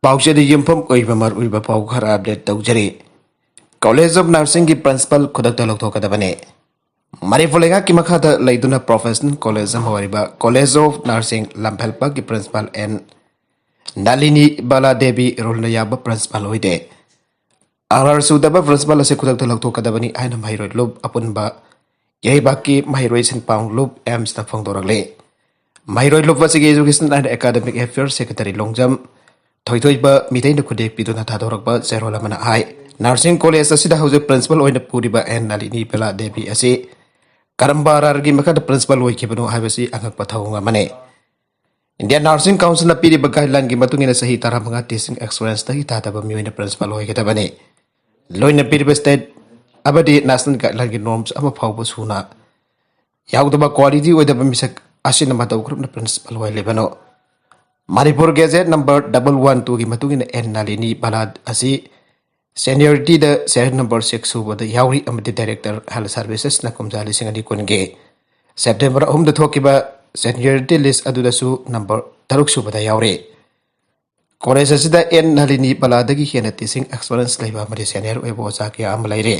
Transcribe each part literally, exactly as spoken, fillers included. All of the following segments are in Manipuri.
ꯄꯥꯎꯆꯦꯗ ꯌꯨꯝꯐꯝ ꯑꯣꯏꯕ ꯃꯔꯨꯑꯣꯏꯕ ꯄꯥꯎ ꯈꯔ ꯑꯞꯗꯦꯠ ꯇꯧꯖꯔꯤ꯫ ꯀꯣꯂꯦꯖ ꯑꯣꯐ ꯅꯔꯁꯤꯡꯒꯤ ꯄ꯭ꯔꯤꯟꯁꯤꯄꯥꯜ ꯈꯨꯗꯛꯇ ꯂꯧꯊꯣꯛꯀꯗꯕꯅꯤ꯫ ꯃꯅꯤꯄꯨꯔ ꯂꯩꯉꯥꯛꯀꯤ ꯃꯈꯥꯗ ꯂꯩꯗꯨꯅ ꯄ꯭ꯔꯣꯐꯦꯁꯅꯦꯜ ꯀꯣꯂꯦꯖ ꯑꯃ ꯑꯣꯏꯔꯤꯕ ꯀꯣꯂꯦꯖ ꯑꯣꯐ ꯅꯔꯁꯤꯡ ꯂꯝꯐꯦꯜꯄꯥꯛꯀꯤ ꯄ꯭ꯔꯤꯟꯁꯤꯄꯥꯜ ꯑꯦꯟ ꯅꯥꯂꯤꯅꯤ ꯕꯥꯂꯥ ꯗꯦꯕꯤ ꯔꯨꯜꯅ ꯌꯥꯕ ꯄ꯭ꯔꯤꯟꯁꯤꯄꯥꯜ ꯑꯣꯏꯗꯦ꯫ ꯑꯥꯔ ꯑꯥꯔ ꯁꯨꯗꯕ ꯄ꯭ꯔꯤꯟꯁꯤꯄꯥꯜ ꯑꯁꯤ ꯈꯨꯗꯛꯇ ꯂꯧꯊꯣꯛꯀꯗꯕꯅꯤ ꯍꯥꯏꯅ ꯃꯍꯩꯔꯣꯏ ꯂꯨꯞ ꯑꯄꯨꯟꯕ ꯌꯩꯕꯥꯛꯀꯤ ꯃꯍꯩꯔꯣꯏ ꯁꯤꯟꯄꯥꯡ ꯂꯨꯞ ꯑꯦꯝꯁꯇ ꯐꯣꯡꯗꯣꯔꯛꯂꯤ꯫ ꯃꯍꯩꯔꯣꯏ ꯂꯨꯞ ꯑꯁꯤꯒꯤ Education and Academic Affairs Secretary Longjam ꯊꯣꯏꯊꯣꯏꯕ ꯃꯤꯇꯩꯅ ꯈꯨꯗꯦꯛ ꯄꯤꯗꯨꯅ ꯊꯥꯗꯣꯔꯛꯄ ꯆꯦꯔꯣꯜ ꯑꯃꯅ ꯍꯥꯏ, ꯅꯔꯁꯤꯡ ꯀꯣꯂꯦꯖ ꯑꯁꯤꯗ ꯍꯧꯖꯤꯛ ꯄ꯭ꯔꯤꯟꯁꯤꯄꯥꯜ ꯑꯣꯏꯅ ꯄꯨꯔꯤꯕ ꯑꯦꯟ ꯅꯥꯂꯤꯅꯤ ꯕꯦꯂꯥ ꯗꯦꯕꯤ ꯑꯁꯤ ꯀꯔꯝꯕ ꯑꯥꯔ ꯑꯥꯔꯒꯤ ꯃꯈꯥꯗ ꯄ꯭ꯔꯤꯟꯁꯤꯄꯥꯜ ꯑꯣꯏꯈꯤꯕꯅꯣ ꯍꯥꯏꯕꯁꯤ ꯑꯉꯛꯄ ꯊꯧꯑꯣꯡ ꯑꯃꯅꯤ꯫ ꯏꯟꯗꯤꯌꯥꯟ ꯅꯔꯁꯤꯡ ꯀꯥꯎꯟꯁꯤꯜꯅ ꯄꯤꯔꯤꯕ ꯒꯥꯏꯗꯂꯥꯏꯟꯒꯤ ꯃꯇꯨꯡ ꯏꯟꯅ ꯆꯍꯤ ꯇꯔꯥꯃꯉꯥ ꯇꯤꯆꯤꯡ ꯑꯦꯛꯁꯄꯤꯔꯤꯌꯦꯟꯁꯇꯒꯤ ꯊꯥꯗꯕ ꯃꯤꯑꯣꯏꯅ ꯄ꯭ꯔꯤꯟꯁꯤꯄꯥꯜ ꯑꯣꯏꯒꯗꯕꯅꯤ꯫ ꯂꯣꯏꯅ ꯄꯤꯔꯤꯕ ꯁ꯭ꯇꯦꯠ ꯑꯃꯗꯤ ꯅꯦꯁꯅꯦꯜ ꯒꯥꯏꯗꯂꯥꯏꯟꯒꯤ ꯅꯣꯔꯝꯁ ꯑꯃ ꯐꯥꯎꯕ ꯁꯨꯅ ꯌꯥꯎꯗꯕ, ꯀ꯭ꯋꯥꯂꯤꯇꯤ ꯑꯣꯏꯗꯕ ꯃꯤꯁꯛ ꯑꯁꯤꯅ ꯃꯇꯧ ꯀꯔꯝꯅ ꯄ꯭ꯔꯤꯟꯁꯤꯄꯥꯜ ꯑꯣꯏꯍꯜꯂꯤꯕꯅꯣ? Manipur gazette number double one ꯇꯨꯒꯤ ꯃꯇꯨꯡ ꯏꯟꯅ ꯑꯦꯟ ꯅꯥꯂꯤꯅꯤ ꯕꯥꯂꯥ ꯑꯁꯤ ꯁꯦꯅꯤꯌꯔꯤꯇꯤꯗ ꯁꯦꯔꯤꯌꯜ ꯅꯝꯕꯔ ꯁꯤꯛꯁ ꯁꯨꯕꯗ ꯌꯥꯎꯔꯤ ꯑꯃꯗꯤ ꯗꯥꯏꯔꯦꯛꯇꯔ ꯍꯦꯜꯊ ꯁꯥꯔꯚꯤꯁꯦꯁꯅ ꯀꯨꯝꯖꯥ ꯂꯤꯁꯤꯡ ꯑꯅꯤ ꯀꯨꯟꯒꯤ ꯁꯦꯞꯇꯦꯝꯕꯔ ꯑꯍꯨꯝꯗ ꯊꯣꯛꯈꯤꯕ ꯁꯦꯅꯤꯌꯔꯤꯇꯤ ꯂꯤꯁ ꯑꯗꯨꯗꯁꯨ ꯅꯝꯕꯔ ꯇꯔꯨꯛ ꯁꯨꯕꯗ ꯌꯥꯎꯔꯤ꯫ ꯀꯣꯂꯦꯖ ꯑꯁꯤꯗ ꯑꯦꯟ ꯅꯥꯂꯤꯅꯤ ꯕꯥꯂꯥꯗꯒꯤ ꯍꯦꯟꯅ ꯇꯤꯆꯤꯡ ꯑꯦꯛꯁꯄꯤꯔꯤꯌꯦꯟꯁ ꯂꯩꯕ ꯑꯃꯗꯤ ꯁꯦꯅꯤꯌꯔ ꯑꯣꯏꯕ ꯑꯣꯖꯥ ꯀꯌꯥ ꯑꯃ ꯂꯩꯔꯤ꯫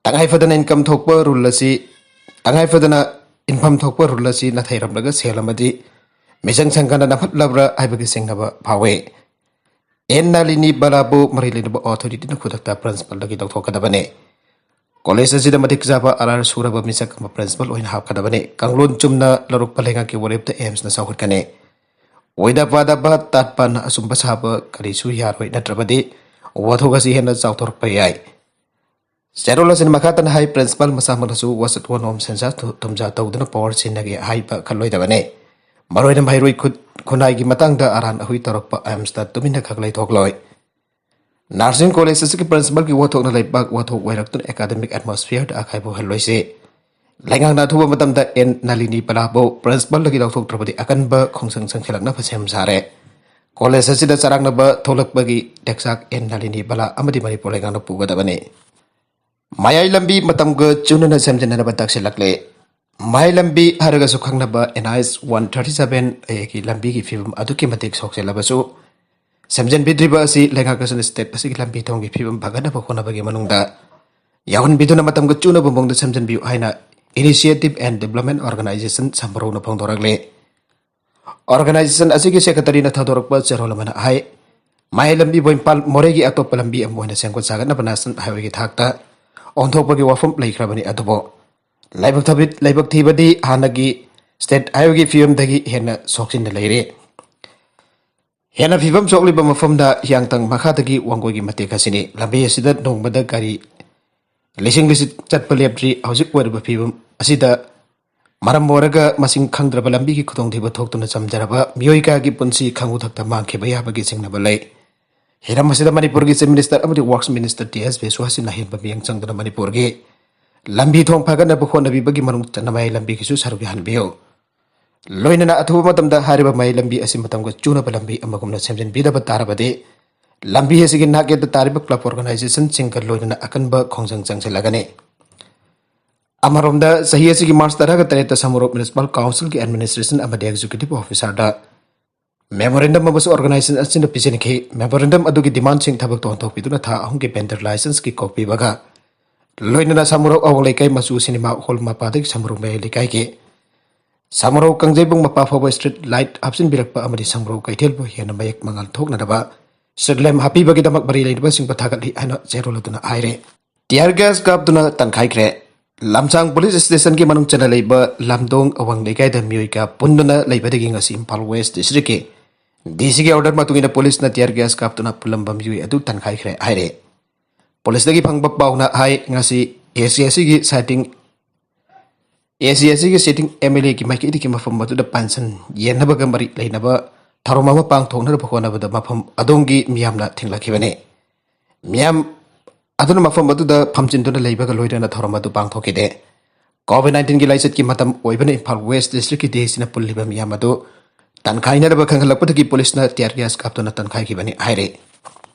ꯇꯉꯥꯏ ꯐꯗꯅ ꯏꯟꯀꯝ ꯊꯣꯛꯄ ꯔꯨꯜ ꯑꯁꯤ, ꯇꯉꯥꯏ ꯐꯗꯅ ꯏꯟꯐꯝ ꯊꯣꯛꯄ ꯔꯨꯜ ꯑꯁꯤ ꯅꯥꯊꯩꯔꯝꯂꯒ ꯁꯦꯜ ꯑꯃꯗꯤ ꯃꯤꯆꯪ ꯁꯪꯒꯅ ꯅꯝꯍꯠꯂꯕ꯭ꯔꯥ ꯍꯥꯏꯕꯒꯤ ꯆꯤꯡꯅꯕ ꯐꯥꯎꯏ꯫ ꯑꯦꯟ ꯅꯥꯂꯤꯅꯤ ꯕꯥꯂꯥꯕꯨ ꯃꯔꯤ ꯂꯩꯅꯕ ꯑꯣꯊꯣꯔꯤꯇꯤꯅ ꯈꯨꯗꯛꯇ ꯄ꯭ꯔꯤꯟꯁꯤꯄꯥꯜꯗꯒꯤ ꯂꯧꯊꯣꯛꯀꯗꯕꯅꯤ꯫ ꯀꯣꯂꯦꯖ ꯑꯁꯤꯗ ꯃꯇꯤꯛ ꯆꯥꯕ ꯑꯥꯔ ꯑꯥꯔ ꯁꯨꯔꯕ ꯃꯤꯁꯛ ꯑꯃ ꯄ꯭ꯔꯤꯟꯁꯤꯄꯥꯜ ꯑꯣꯏꯅ ꯍꯥꯞꯀꯗꯕꯅꯤ꯫ ꯀꯥꯡꯂꯣꯟ ꯆꯨꯝꯅ ꯂꯧꯔꯛꯄ ꯂꯩꯉꯥꯛꯀꯤ ꯋꯥꯔꯦꯞꯇ ꯑꯦꯝꯁꯅ ꯆꯥꯎꯈꯠꯀꯅꯤ꯫ ꯑꯣꯏꯗ ꯄꯥꯗꯕ ꯇꯥꯠ ꯄꯥꯟꯅ ꯑꯆꯨꯝꯕ ꯁꯥꯕ ꯀꯔꯤꯁꯨ ꯌꯥꯔꯣꯏ, ꯅꯠꯇ꯭ꯔꯕꯗꯤ ꯋꯥꯊꯣꯛ ꯑꯁꯤ ꯍꯦꯟꯅ ꯆꯥꯎꯊꯣꯔꯛꯄ ꯌꯥꯏ꯫ ꯆꯦꯔꯣꯜ ꯑꯁꯤꯅ ꯃꯈꯥ ꯇꯥꯅ ꯍꯥꯏ, ꯄ꯭ꯔꯤꯟꯁꯤꯄꯥꯜ ꯃꯁꯥꯃꯛꯅꯁꯨ ꯋꯥꯆꯠ ꯋꯥꯅꯣꯝ ꯁꯦꯟꯖꯥ ꯊꯨ-, ꯊꯨꯝꯖꯥ ꯇꯧꯗꯨꯅ ꯄꯋꯥꯔ ꯁꯤꯖꯤꯟꯅꯒꯦ ꯍꯥꯏꯕ ꯈꯜꯂꯣꯏꯗꯕꯅꯤ꯫ ꯃꯔꯨꯑꯣꯏꯅ ꯃꯍꯩꯔꯣꯏ ꯈꯨꯠ ꯈꯨꯠꯅꯥꯏꯒꯤ ꯃꯇꯥꯡꯗ ꯑꯔꯥꯟ ꯑꯍꯣꯏ ꯇꯧꯔꯛꯄ ꯑꯦꯝꯁꯇ ꯇꯨꯃꯤꯟꯅ ꯈꯛ ꯂꯩꯊꯣꯛꯂꯣꯏ꯫ ꯅꯔꯁꯤꯡ ꯀꯣꯂꯦꯖ ꯑꯁꯤꯒꯤ ꯄ꯭ꯔꯤꯟꯁꯤꯄꯥꯜꯒꯤ ꯋꯥꯊꯣꯛꯅ ꯂꯩꯕꯥꯛ ꯋꯥꯊꯣꯛ ꯑꯣꯏꯔꯛꯇꯨꯅ ꯑꯦꯀꯥꯗꯃꯤꯛ ꯑꯦꯠꯃꯣꯁꯐꯤꯌꯔꯗ ꯑꯀꯥꯏꯕ ꯑꯣꯏꯍꯜꯂꯣꯏꯁꯤ꯫ ꯂꯩꯉꯥꯛꯅ ꯑꯊꯨꯕ ꯃꯇꯝꯗ ꯑꯦꯟ ꯅꯥꯂꯤꯅꯤ ꯕꯥꯂꯥꯕꯨ ꯄ꯭ꯔꯤꯟꯁꯤꯄꯥꯜꯗꯒꯤ ꯂꯧꯊꯣꯛꯇ꯭ꯔꯕꯗꯤ ꯑꯀꯟꯕ ꯈꯣꯡꯖꯪ ꯆꯪꯁꯤꯜꯂꯛꯅꯕ ꯁꯦꯝ ꯁꯥꯔꯦ꯫ ꯀꯣꯂꯦꯖ ꯑꯁꯤꯗ ꯆꯔꯥꯡꯅꯕ ꯊꯣꯛꯂꯛꯄꯒꯤ ꯇꯦꯛꯆꯥꯛ ꯑꯦꯟ ꯅꯥꯂꯤꯅꯤ ꯕꯥꯂꯥ ꯑꯃꯗꯤ ꯃꯅꯤꯄꯨꯔ ꯂꯩꯉꯥꯛꯅ ꯄꯨꯒꯗꯕꯅꯤ꯫ ꯃꯌꯥꯏ ꯂꯝꯕꯤ ꯃꯇꯝꯒ ꯆꯨꯅꯅ ꯁꯦꯝꯖꯤꯟꯅꯅꯕ ꯇꯛꯁꯤꯜꯂꯛꯂꯦ꯫ ꯃꯌꯥꯏ ꯂꯝꯕꯤ ꯍꯥꯏꯔꯒꯁꯨ ꯈꯪꯅꯕ N H one thirty seven ꯑꯦꯒꯤ ꯂꯝꯕꯤꯒꯤ ꯐꯤꯕꯝ ꯑꯗꯨꯛꯀꯤ ꯃꯇꯤꯛ ꯁꯣꯛꯆꯜꯂꯕꯁꯨ, ꯁꯦꯝꯖꯤꯟꯕꯤꯗ꯭ꯔꯤꯕ ꯑꯁꯤ ꯂꯩꯉꯥꯛ ꯑꯁꯤꯅ state ꯑꯁꯤꯒꯤ ꯂꯝꯕꯤ ꯊꯣꯡꯒꯤ ꯐꯤꯕꯝ ꯐꯒꯠꯅꯕ ꯍꯣꯠꯅꯕꯒꯤ ꯃꯅꯨꯡꯗ ꯌꯥꯎꯍꯟꯕꯤꯗꯨꯅ ꯃꯇꯝꯒ ꯆꯨꯅꯕ ꯃꯑꯣꯡꯗ ꯁꯦꯝꯖꯤꯟꯕꯤꯌꯨ ꯍꯥꯏꯅ Initiative and Development Organization ꯁꯝꯕ꯭ꯔꯧꯅ ꯐꯣꯡꯗꯣꯔꯛꯂꯤ꯫ Organization ꯑꯁꯤꯒꯤ secretaryꯅ ꯊꯥꯗꯣꯔꯛꯄ ꯆꯦꯔꯣꯜ ꯑꯃꯅ ꯍꯥꯏ, ꯃꯌꯥꯏ ꯂꯝꯕꯤꯕꯨ ꯏꯝꯐꯥꯜ ꯃꯣꯔꯦꯒꯤ ꯑꯇꯣꯞꯄ ꯂꯝꯕꯤ ꯑꯃ ꯑꯣꯏꯅ ꯁꯦꯝꯒꯠ ꯁꯥꯒꯠꯅꯕ national highwayꯒꯤ ꯊꯥꯛꯇ ꯑꯣꯟꯊꯣꯛꯄꯒꯤ ꯋꯥꯐꯝ ꯂꯩꯈ꯭ꯔꯕꯅꯤ, ꯑꯗꯨꯕꯨ ꯂꯥꯏꯕꯛ ꯊꯕꯤ-, ꯂꯥꯏꯕꯛ ꯊꯤꯕꯗꯤ ꯍꯥꯟꯅꯒꯤ state highwayꯒꯤ ꯐꯤꯕꯝꯗꯒꯤ ꯍꯦꯟꯅ ꯁꯣꯛꯆꯤꯟꯅ ꯂꯩꯔꯦ꯫ ꯍꯦꯟꯅ ꯐꯤꯕꯝ ꯁꯣꯛꯂꯤꯕ ꯃꯐꯝꯗ ꯍꯤꯌꯥꯡꯊꯥꯡ ꯃꯈꯥꯗꯒꯤ ꯋꯥꯡꯒꯣꯏꯒꯤ ꯃꯇꯦꯛ ꯑꯁꯤꯅꯤ꯫ ꯂꯝꯕꯤ ꯑꯁꯤꯗ ꯅꯣꯡꯃꯗ ꯒꯥꯔꯤ ꯂꯤꯁꯤꯡ ꯂꯤꯁꯤꯡ ꯆꯠꯄ ꯂꯦꯞꯇ꯭ꯔꯤ꯫ ꯍꯧꯖꯤꯛ ꯑꯣꯏꯔꯤꯕ ꯐꯤꯕꯝ ꯑꯁꯤꯗ ꯃꯔꯝ ꯑꯣꯏꯔꯒ ꯃꯁꯤꯡ ꯈꯪꯗ꯭ꯔꯕ ꯂꯝꯕꯤꯒꯤ ꯈꯨꯗꯣꯡꯊꯤꯕ ꯊꯣꯛꯇꯨꯅ ꯆꯝꯖꯔꯕ ꯃꯤꯑꯣꯏ ꯀꯌꯥꯒꯤ ꯄꯨꯟꯁꯤ ꯈꯪꯍꯨ ꯊꯛꯇ ꯃꯥꯡꯈꯤꯕ ꯌꯥꯕꯒꯤ ꯆꯤꯡꯅꯕ ꯂꯩ꯫ ꯍꯤꯔꯝ ꯑꯁꯤꯗ ꯃꯅꯤꯄꯨꯔꯒꯤ Chief Minister ꯑꯃꯗꯤ Works Minister ꯇꯤ ꯑꯦꯁ ꯕꯤꯁ꯭ꯋꯥꯁꯤꯅ ꯑꯍꯦꯟꯕ ꯃꯤꯠꯌꯦꯡ ꯆꯪꯗꯨꯅ ꯃꯅꯤꯄꯨꯔꯒꯤ ꯂꯝꯕꯤ ꯊꯣꯡ ꯐꯒꯠꯅꯕ ꯍꯣꯠꯅꯕꯤꯕꯒꯤ ꯃꯅꯨꯡ ꯆꯟꯅ ꯃꯌꯥꯏ ꯂꯝꯕꯤꯒꯤꯁꯨ ꯁꯔꯨꯛ ꯌꯥꯍꯟꯕꯤꯌꯨ꯫ ꯂꯣꯏꯅꯅ ꯑꯊꯨꯕ ꯃꯇꯝꯗ ꯍꯥꯏꯔꯤꯕ ꯃꯌꯥꯏ ꯂꯝꯕꯤ ꯑꯁꯤ ꯃꯇꯝꯒ ꯆꯨꯅꯕ ꯂꯝꯕꯤ ꯑꯃꯒꯨꯝꯅ ꯁꯦꯝꯖꯤꯟꯕꯤꯗꯕ ꯇꯥꯔꯕꯗꯤ ꯂꯝꯕꯤ ꯑꯁꯤꯒꯤ ꯅꯥꯛꯌꯦꯠꯇ ꯇꯥꯔꯤꯕ club organizationꯁꯤꯡꯒ ꯂꯣꯏꯅꯅ ꯑꯀꯟꯕ ꯈꯣꯡꯖꯪ ꯆꯪꯁꯤꯜꯂꯒꯅꯤ꯫ ꯑꯃꯔꯣꯝꯗ ꯆꯍꯤ ꯑꯁꯤꯒꯤ March ꯇꯔꯥꯒ ꯇꯔꯦꯠꯇ ꯁꯃꯨꯔꯣꯛ Municipal Councilꯒꯤ administration ꯑꯃꯗꯤ executive officerꯗ memorandum ꯑꯃꯁꯨ organization ꯑꯁꯤꯅ ꯄꯤꯁꯤꯟꯈꯤ꯫ Memorandum ꯑꯗꯨꯒꯤ demandꯁꯤꯡ ꯊꯕꯛꯇ ꯑꯣꯟꯊꯣꯛꯄꯤꯗꯨꯅ ꯊꯥ ꯑꯍꯨꯝꯒꯤ vendor licenseꯀꯤ ꯀꯣꯛ ꯄꯤꯕꯒ ꯂꯣꯏꯅꯅ ꯁꯃꯨꯔꯣꯛ ꯑꯋꯥꯡ ꯂꯩꯀꯥꯏ ꯃꯆꯨ ꯁꯤꯅꯦꯃꯥ ꯍꯣꯜ ꯃꯄꯥꯗꯒꯤ ꯁꯃꯨꯔꯣꯛ ꯃꯌꯥꯏ ꯂꯩꯀꯥꯏꯒꯤ ꯁꯃꯨꯔꯧ ꯀꯥꯡꯖꯩꯕꯨꯡ ꯃꯄꯥ ꯐꯥꯎꯕ street light ꯍꯥꯞꯆꯤꯟꯕꯤꯔꯛꯄ ꯑꯃꯗꯤ ꯁꯃꯨꯔꯧ ꯀꯩꯊꯦꯜꯕꯨ ꯍꯦꯟꯅ ꯃꯌꯦꯛ ꯃꯉꯥꯜ ꯊꯣꯛꯅꯅꯕ street lamp ꯍꯥꯞꯄꯤꯕꯒꯤꯗꯃꯛ ꯃꯔꯤ ꯂꯩꯅꯕꯁꯤꯡꯕꯨ ꯊꯥꯒꯠꯂꯤ ꯍꯥꯏꯅ ꯆꯦꯔꯣꯜ ꯑꯗꯨꯅ ꯍꯥꯏꯔꯦ꯫ Tear gas ꯀꯥꯞꯇꯨꯅ ꯇꯟꯈꯥꯏꯈ꯭ꯔꯦ꯫ ꯂꯝꯁꯥꯡ police stationꯒꯤ ꯃꯅꯨꯡ ꯆꯟꯅ ꯂꯩꯕ ꯂꯝꯗꯣꯡ ꯑꯋꯥꯡ ꯂꯩꯀꯥꯏꯗ ꯃꯤꯑꯣꯏ ꯀꯌꯥ ꯄꯨꯟꯗꯨꯅ ꯂꯩꯕꯗꯒꯤ ꯉꯁꯤ ꯏꯝꯐꯥꯜ West Districtꯀꯤ ꯗꯤ ꯁꯤꯒꯤ order ꯃꯇꯨꯡ ꯏꯟꯅ policeꯅ tear gas ꯀꯥꯞꯇꯨꯅ ꯄꯨꯜꯂꯝꯕ ꯃꯤꯑꯣꯏ ꯑꯗꯨ ꯇꯟꯈꯥꯏꯈ꯭ꯔꯦ ꯍꯥꯏꯔꯦ꯫ Policeꯇꯒꯤ ꯐꯪꯕ ꯄꯥꯎꯅ ꯍꯥꯏ, ꯉꯁꯤ ꯑꯦ ꯁꯤ ꯑꯦꯁ ꯁꯤꯒꯤ sitting, ꯑꯦ ꯁꯤ ꯑꯦꯁ ꯁꯤꯒꯤ sitting M L Aꯒꯤ ꯃꯥꯏꯀꯩꯗꯒꯤ ꯃꯐꯝ ꯑꯗꯨꯗ ꯄꯥꯟꯁꯟ ꯌꯦꯟꯅꯕꯒ ꯃꯔꯤ ꯂꯩꯅꯕ ꯊꯧꯔꯝ ꯑꯃ ꯄꯥꯡꯊꯣꯛꯅꯅꯕ ꯍꯣꯠꯅꯕꯗ ꯃꯐꯝ ꯑꯗꯣꯝꯒꯤ ꯃꯤꯌꯥꯝꯅ ꯊꯤꯡꯂꯛꯈꯤꯕꯅꯤ꯫ ꯃꯤꯌꯥꯝ ꯑꯗꯨꯅ ꯃꯐꯝ ꯑꯗꯨꯗ ꯐꯝꯖꯤꯟꯗꯨꯅ ꯂꯩꯕꯒ ꯂꯣꯏꯅꯅ ꯊꯧꯔꯝ ꯑꯗꯨ ꯄꯥꯡꯊꯣꯛꯈꯤꯗꯦ꯫ COVID nineteenꯒꯤ ꯂꯥꯏꯆꯠꯀꯤ ꯃꯇꯝ ꯑꯣꯏꯕꯅ ꯏꯝꯐꯥꯜ West Districtꯀꯤ ꯗꯤ ꯁꯤꯅ ꯄꯨꯜꯂꯤꯕ ꯃꯤꯌꯥꯝ ꯑꯗꯨ ꯇꯟꯈꯥꯏꯅꯅꯕ ꯈꯪꯍꯜꯂꯛꯄꯗꯒꯤ policeꯅ tear gas ꯀꯥꯞꯇꯨꯅ ꯇꯟꯈꯥꯏꯈꯤꯕꯅꯤ ꯍꯥꯏꯔꯤ꯫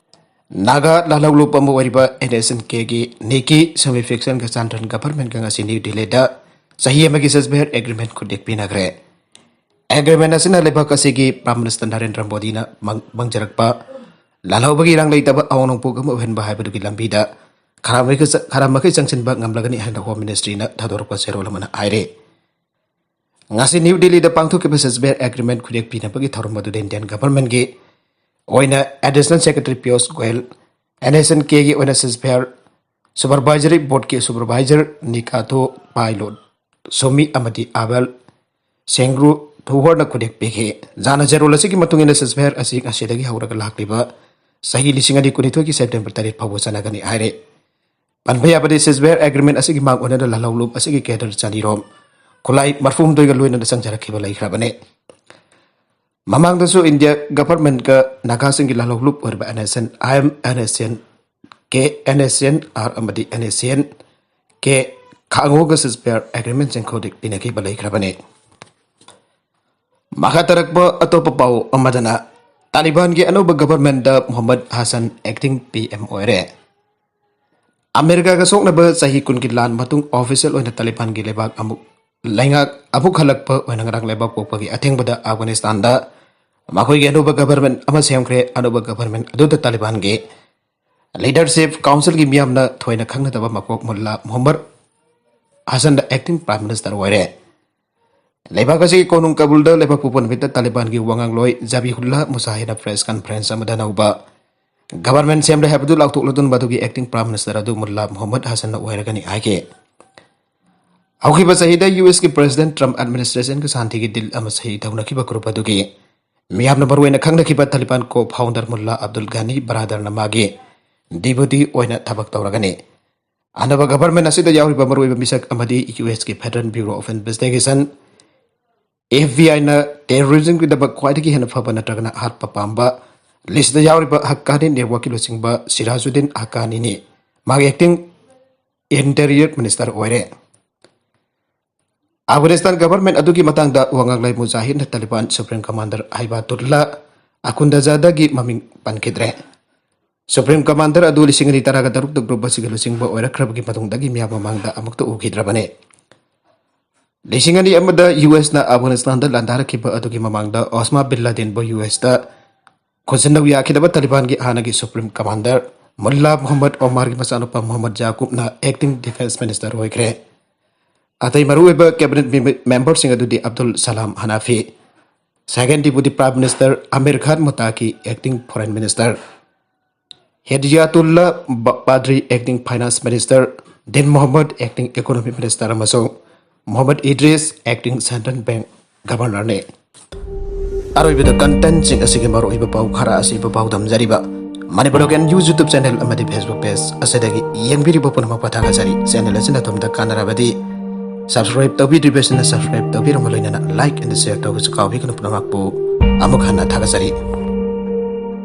ꯅꯥꯒꯥ ꯂꯥꯜꯍꯧꯂꯨꯞ ꯑꯃ ꯑꯣꯏꯔꯤꯕ N S N Kꯒꯤ ꯅꯤꯀꯤ ꯁꯃꯤ ꯐꯤꯛꯁꯟꯒ ꯆꯥꯟꯗ꯭ꯔꯟ ꯒꯕꯔꯃꯦꯟꯒ ꯉꯁꯤ ꯅ꯭ꯌꯨ ꯗꯤꯜꯂꯤꯗ ꯆꯍꯤ ꯑꯃꯒꯤ ceasefire agreement ꯈꯨꯠꯌꯦꯛ ꯄꯤꯅꯈ꯭ꯔꯦ꯫ ꯑꯦꯒ꯭ꯔꯤꯃꯦꯟ ꯑꯁꯤꯅ ꯂꯩꯕꯥꯛ ꯑꯁꯤꯒꯤ ꯄ꯭ꯔꯥꯏꯝ ꯃꯤꯅꯤꯁꯇꯔ ꯅꯔꯦꯟꯗ꯭ꯔ ꯃꯣꯗꯤꯅ ꯃꯪ-, ꯃꯪꯖꯔꯛꯄ ꯂꯥꯜꯍꯧꯕꯒꯤ ꯏꯔꯥꯡ ꯂꯩꯇꯕ ꯑꯋꯥꯡ ꯅꯣꯡꯄꯣꯛ ꯑꯃ ꯑꯣꯏꯍꯟꯕ ꯍꯥꯏꯕꯗꯨꯒꯤ ꯂꯝꯕꯤꯗ ꯈꯔ ꯃꯈꯩ ꯆ-, ꯈꯔ ꯃꯈꯩ ꯆꯪꯁꯤꯟꯕ ꯉꯝꯂꯒꯅꯤ ꯍꯥꯏꯅ ꯍꯣꯝ ꯃꯤꯅꯤꯁꯇ꯭ꯔꯤꯅ ꯊꯥꯗꯣꯔꯛꯄ ꯆꯦꯔꯣꯜ ꯑꯃꯅ ꯍꯥꯏꯔꯦ꯫ ꯉꯁꯤ ꯅ꯭ꯌꯨ ꯗꯤꯜꯂꯤꯗ ꯄꯥꯡꯊꯣꯛꯈꯤꯕ ꯁꯤꯖꯕꯦꯔ ꯑꯦꯒ꯭ꯔꯤꯃꯦꯟ ꯈꯨꯠꯌꯦꯛ ꯄꯤꯅꯕꯒꯤ ꯊꯧꯔꯝ ꯑꯗꯨꯗ ꯏꯟꯗꯤꯌꯟ ꯒꯚꯔꯟꯃꯦꯟꯠꯀꯤ ꯑꯣꯏꯅ additional secretary Piyush Goyal, N S N ꯀꯦꯒꯤ ꯑꯣꯏꯅ ꯁꯤꯖꯕꯦꯔ ꯁꯨꯄꯔꯚꯥꯏꯖꯔꯤ ꯕꯣꯔꯗꯀꯤ ꯁꯨꯄꯔꯚꯥꯏꯖꯔ ꯅꯤꯀꯥꯊꯣ ꯄꯥꯏꯂꯣꯠ ꯁꯣꯃꯤ ꯑꯃꯗꯤ ꯑꯕꯦꯜ ꯁꯦꯡꯒ꯭ꯔꯨ ꯊꯨꯍꯣꯔꯅ ꯈꯨꯠꯌꯦꯛ ꯄꯤꯈꯤ꯫ ꯖꯥꯅ ꯆꯦꯔꯣꯜ ꯑꯁꯤꯒꯤ ꯃꯇꯨꯡ ꯏꯟꯅ ꯁꯤꯖꯕꯦꯔ ꯑꯁꯤ ꯉꯁꯤꯗꯒꯤ ꯍꯧꯔꯒ ꯂꯥꯛꯂꯤꯕ ꯆꯍꯤ ꯂꯤꯁꯤꯡ ꯑꯅꯤ ꯀꯨꯟꯅꯤꯊꯣꯏꯒꯤ ꯁꯦꯞꯇꯦꯝꯕꯔ ꯇꯔꯦꯠ ꯐꯥꯎꯕ ꯆꯠꯅꯒꯅꯤ ꯍꯥꯏꯔꯦ꯫ ꯄꯟꯕ ꯌꯥꯕꯗꯤ, ꯁꯤꯖꯕꯦꯔ ꯑꯦꯒ꯭ꯔꯤꯃꯦꯟ ꯑꯁꯤꯒꯤ ꯃꯥꯡ ꯑꯣꯏꯅꯅ ꯂꯥꯜꯍꯧꯂꯨꯞ ꯑꯁꯤꯒꯤ ꯀꯦꯗꯔ ꯆꯅꯤꯔꯣꯝ ꯈꯨꯠꯂꯥꯏ ꯃꯔꯐꯨꯍꯨꯝꯗꯣꯏꯒ ꯂꯣꯏꯅꯅ ꯆꯪꯖꯔꯛꯈꯤꯕ ꯂꯩꯈ꯭ꯔꯕꯅꯤ꯫ ꯃꯃꯥꯡꯗꯁꯨ ꯏꯟꯗꯤꯌꯥ ꯒꯚꯔꯟꯃꯦꯟꯠꯀ ꯅꯥꯒꯥꯁꯤꯡꯒꯤ ꯂꯥꯜꯍꯧꯂꯨꯞ ꯑꯣꯏꯔꯤꯕ N S N I M, N S N K, N S N R ꯑꯃꯗꯤ ꯑꯦꯟ ꯑꯦꯁ ꯑꯦꯟ ꯀꯦ ꯈꯥꯡꯉꯣꯒ ꯁꯤꯖꯕꯦꯔ ꯑꯦꯒ꯭ꯔꯤꯃꯦꯟꯁꯤꯡ ꯈꯨꯗꯤꯡ ꯄꯤꯅꯈꯤꯕ ꯂꯩꯈ꯭ꯔꯕꯅꯤ꯫ ꯃꯈꯥ ꯇꯥꯔꯛꯄ ꯑꯇꯣꯞꯄ ꯄꯥꯎ ꯑꯃꯗꯅ, ꯇꯥꯂꯤꯕꯥꯟꯒꯤ ꯑꯅꯧꯕ ꯒꯚꯔꯟꯃꯦꯟꯠꯇ ꯃꯨꯍꯝꯃꯗ ꯍꯁꯟ ꯑꯦꯛꯇꯤꯡ ꯄꯤ ꯑꯦꯝ ꯑꯣꯏꯔꯦ꯫ ꯑꯃꯦꯔꯤꯀꯥꯒ ꯁꯣꯛꯅꯕ ꯆꯍꯤ ꯀꯨꯟꯒꯤ ꯂꯥꯟ ꯃꯇꯨꯡ ꯑꯣꯐꯤꯁꯤꯌꯦꯜ ꯑꯣꯏꯅ ꯇꯥꯂꯤꯕꯥꯟꯒꯤ ꯂꯩꯕꯥꯛ ꯑꯃꯨꯛ, ꯂꯩꯉꯥꯛ ꯑꯃꯨꯛ ꯍꯜꯂꯛꯄ ꯑꯣꯏꯅ ꯉꯔꯥꯡ ꯂꯩꯕꯥꯛ ꯄꯣꯛꯄꯒꯤ ꯑꯊꯦꯡꯕꯗ ꯑꯐꯒꯥꯅꯤꯁꯇꯥꯟꯗ ꯃꯈꯣꯏꯒꯤ ꯑꯅꯧꯕ ꯒꯚꯔꯟꯃꯦꯟꯠ ꯑꯃ ꯁꯦꯝꯈ꯭ꯔꯦ꯫ ꯑꯅꯧꯕ ꯒꯚꯔꯟꯃꯦꯟꯠ ꯑꯗꯨꯗ ꯇꯥꯂꯤꯕꯥꯟꯒꯤ ꯂꯤꯗꯔꯁꯤꯞ ꯀꯥꯎꯟꯁꯤꯜꯒꯤ ꯃꯤꯌꯥꯝꯅ ꯊꯣꯏꯅ ꯈꯪꯅꯗꯕ ꯃꯀꯣꯛ ꯃꯨꯜꯂꯥ ꯃꯨꯍꯝꯃꯗ ꯍꯁꯟꯗ ꯑꯦꯛꯇꯤꯡ ꯄ꯭ꯔꯥꯏꯝ ꯃꯤꯅꯤꯁꯇꯔ ꯑꯣꯏꯔꯦ꯫ ꯂꯩꯕꯥꯛ ꯑꯁꯤꯒꯤ ꯀꯣꯅꯨꯡ ꯀꯕꯨꯜꯗ ꯂꯩꯕꯥꯛ ꯄꯣꯛꯄ ꯅꯨꯃꯤꯠꯇ ꯇꯥꯂꯤꯕꯥꯟꯒꯤ ꯋꯥꯉꯥꯡꯂꯣꯏ ꯖꯕꯤꯍꯨꯜꯂꯥ ꯃꯨꯖꯥꯍꯤꯅ ꯄ꯭ꯔꯦꯁ ꯀꯟꯐꯔꯦꯟꯁ ꯑꯃꯗ ꯑꯅꯧꯕ ꯒꯚꯔꯟꯃꯦꯟꯠ ꯁꯦꯝꯂꯦ ꯍꯥꯏꯕꯗꯨ ꯂꯥꯎꯊꯣꯛꯂꯗꯨꯅ ꯃꯗꯨꯒꯤ ꯑꯦꯛꯇꯤꯡ ꯄ꯭ꯔꯥꯏꯝ ꯃꯤꯅꯤꯁꯇꯔ ꯑꯗꯨ ꯃꯨꯜꯂꯥ ꯃꯨꯍꯝꯃꯗ ꯍꯁꯟꯅ ꯑꯣꯏꯔꯒꯅꯤ ꯍꯥꯏꯈꯤ꯫ ꯍꯧꯈꯤꯕ ꯆꯍꯤꯗ ꯌꯨ ꯑꯦꯁꯀꯤ ꯄ꯭ꯔꯦꯁꯤꯗꯦꯟꯠ ꯇ꯭ꯔꯝꯞ ꯑꯦꯗꯃꯤꯅꯤꯁꯇ꯭ꯔꯦꯁꯟꯒ ꯁꯥꯟꯇꯤꯒꯤ ꯗꯤꯜ ꯑꯃ ꯁꯍꯤ ꯇꯧꯅꯈꯤꯕ ꯒ꯭ꯔꯨꯞ ꯑꯗꯨꯒꯤ ꯃꯤꯌꯥꯝꯅ ꯃꯔꯨꯑꯣꯏꯅ ꯈꯪꯅꯈꯤꯕ ꯇꯥꯂꯤꯕꯥꯟ ꯀꯣ ꯐꯥꯎꯟꯗꯔ ꯃꯨꯜꯂꯥ ꯑꯕꯗꯨꯜ ꯘꯅꯤ ꯕꯔꯥꯗꯔꯅ ꯃꯥꯒꯤ ꯗꯤꯄ꯭ꯌꯨꯇꯤ ꯑꯣꯏꯅ ꯊꯕꯛ ꯇꯧꯔꯒꯅꯤ꯫ ꯑꯅꯧꯕ ꯒꯚꯔꯟꯃꯦꯟꯠ ꯑꯁꯤꯗ ꯌꯥꯎꯔꯤꯕ ꯃꯔꯨꯑꯣꯏꯕ ꯃꯤꯁꯛ ꯑꯃꯗꯤ ꯌꯨ ꯑꯦꯁꯀꯤ federal bureau of investigation, F B ꯑꯥꯏꯅ ꯇꯦꯔꯣꯔꯤꯖꯝꯒꯤꯗꯃꯛ ꯈ꯭ꯋꯥꯏꯗꯒꯤ ꯍꯦꯟꯅ ꯐꯕ ꯅꯠꯇ꯭ꯔꯒꯅ ꯑꯍꯥꯠꯄ ꯄꯥꯝꯕ ꯂꯤꯁꯇ ꯌꯥꯎꯔꯤꯕ ꯍꯛꯀꯥꯅꯤ ꯅꯦꯠꯋꯥꯔꯛꯀꯤ ꯂꯨꯆꯤꯡꯕ ꯁꯤꯔꯥꯖꯨꯗꯤꯟ ꯍꯛꯀꯥꯅꯤꯅꯤ꯫ ꯃꯥꯒꯤ ꯑꯦꯛꯇꯤꯡ ꯏꯟꯇꯤꯔꯤꯌꯔ ꯃꯤꯅꯤꯁꯇꯔ ꯑꯣꯏꯔꯦ꯫ ꯑꯐꯒꯥꯅꯤꯁꯇꯥꯟ ꯒꯚꯔꯟꯃꯦꯟꯠ ꯑꯗꯨꯒꯤ ꯃꯇꯥꯡꯗ ꯋꯥꯉꯥꯡꯂꯣꯏ ꯃꯨꯖꯥꯍꯤꯗꯅ ꯇꯥꯂꯤꯕꯥꯟ ꯁꯨꯄ꯭ꯔꯤꯝ ꯀꯃꯥꯟꯗꯔ ꯍꯥꯏꯕꯥꯇꯨꯜꯂꯥ ꯑꯈꯨꯟꯗꯖꯥꯗꯒꯤ ꯃꯃꯤꯡ ꯄꯟꯈꯤꯗ꯭ꯔꯦ꯫ ꯁꯨꯄ꯭ꯔꯤꯝ ꯀꯃꯥꯟꯗꯔ ꯑꯗꯨ ꯂꯤꯁꯤꯡ ꯑꯅꯤ ꯇꯔꯥꯒ ꯇꯔꯨꯛꯇ ꯒ꯭ꯔꯨꯞ ꯑꯁꯤꯒꯤ ꯂꯨꯆꯤꯡꯕ ꯑꯣꯏꯔꯛꯈ꯭ꯔꯕꯒꯤ ꯃꯇꯨꯡꯗꯒꯤ ꯃꯤꯌꯥꯝ ꯃꯃꯥꯡꯗ ꯑꯃꯨꯛꯇ ꯎꯈꯤꯗ꯭ꯔꯕꯅꯤ꯫ ꯂꯤꯁꯤꯡ ꯑꯅꯤ ꯑꯃꯗ ꯌꯨ ꯑꯦꯁꯅ ꯑꯐꯒꯥꯅꯤꯁꯇꯥꯟꯗ ꯂꯥꯟꯗꯥꯔꯛꯈꯤꯕ ꯑꯗꯨꯒꯤ ꯃꯃꯥꯡꯗ ꯑꯣꯁꯃꯥ ꯕꯤꯟ ꯂꯥꯗꯦꯟꯕꯨ ꯌꯨ ꯑꯦꯁꯇ ꯈꯨꯠꯁꯤꯟꯅꯧ ꯌꯥꯈꯤꯗꯕ ꯇꯥꯂꯤꯕꯥꯟꯒꯤ ꯍꯥꯟꯅꯒꯤ ꯁꯨꯄ꯭ꯔꯤꯝ ꯀꯃꯥꯟꯗꯔ ꯃꯨꯜꯂꯥ ꯃꯨꯍꯝꯃꯗ ꯑꯣꯃꯥꯔꯒꯤ ꯃꯆꯥꯅꯨꯄꯥ ꯃꯨꯍꯝꯃꯗ ꯌꯥꯀꯨꯕꯅ acting defence minister ꯑꯣꯏꯈ꯭ꯔꯦ꯫ ꯑꯇꯩ ꯃꯔꯨꯑꯣꯏꯕ cabinet member ꯁꯤꯡ ꯑꯗꯨꯗꯤ ꯑꯕꯗꯨꯜ ꯁꯂꯥꯝ ꯍꯅꯥꯐꯤ, second deputy prime minister Amir ꯈꯥꯟ ꯃꯨꯇꯥꯀꯤ acting foreign minister, ꯍꯦꯗꯤꯌꯥꯇꯨꯜꯂꯥ ꯕ-, ꯕꯥꯗ꯭ꯔꯤ acting finance minister, ꯗꯤꯟ ꯃꯨꯍꯝꯃꯗ acting economy minister ꯑꯃꯁꯨꯡ ꯃꯨꯍꯝꯃꯗ ꯏꯗ꯭ꯔꯤꯁ acting central bank governorꯅꯤ꯫ ꯑꯔꯣꯏꯕꯗ content ꯁꯤꯡ ꯑꯁꯤꯒꯤ ꯃꯔꯨꯑꯣꯏꯕ ꯄꯥꯎ ꯈꯔ ꯑꯁꯤꯕꯨ ꯄꯥꯎꯗꯝꯖꯔꯤꯕ Manipur local news YouTube channel ꯑꯃꯗꯤ Facebook page ꯑꯁꯤꯗꯒꯤ ꯌꯦꯡꯕꯤꯔꯤꯕ ꯄꯨꯝꯅꯃꯛꯄꯨ ꯊꯥꯒꯠꯆꯔꯤ꯫ Channel ꯑꯁꯤꯅ ꯑꯗꯣꯝꯗ ꯀꯥꯟꯅꯔꯕꯗꯤ subscribe ꯇꯧꯕꯤꯗ꯭ꯔꯤꯕꯁꯤꯡꯅ subscribe ꯇꯧꯕꯤꯔꯝꯕ ꯂꯣꯏꯅꯅ like and share ꯇꯧꯕꯁꯨ ꯀꯥꯎꯕꯤꯒꯅꯨ꯫ ꯄꯨꯝꯅꯃꯛꯄꯨ ꯑꯃꯨꯛ ꯍꯟꯅ ꯊꯥꯒꯠꯆꯔꯤ꯫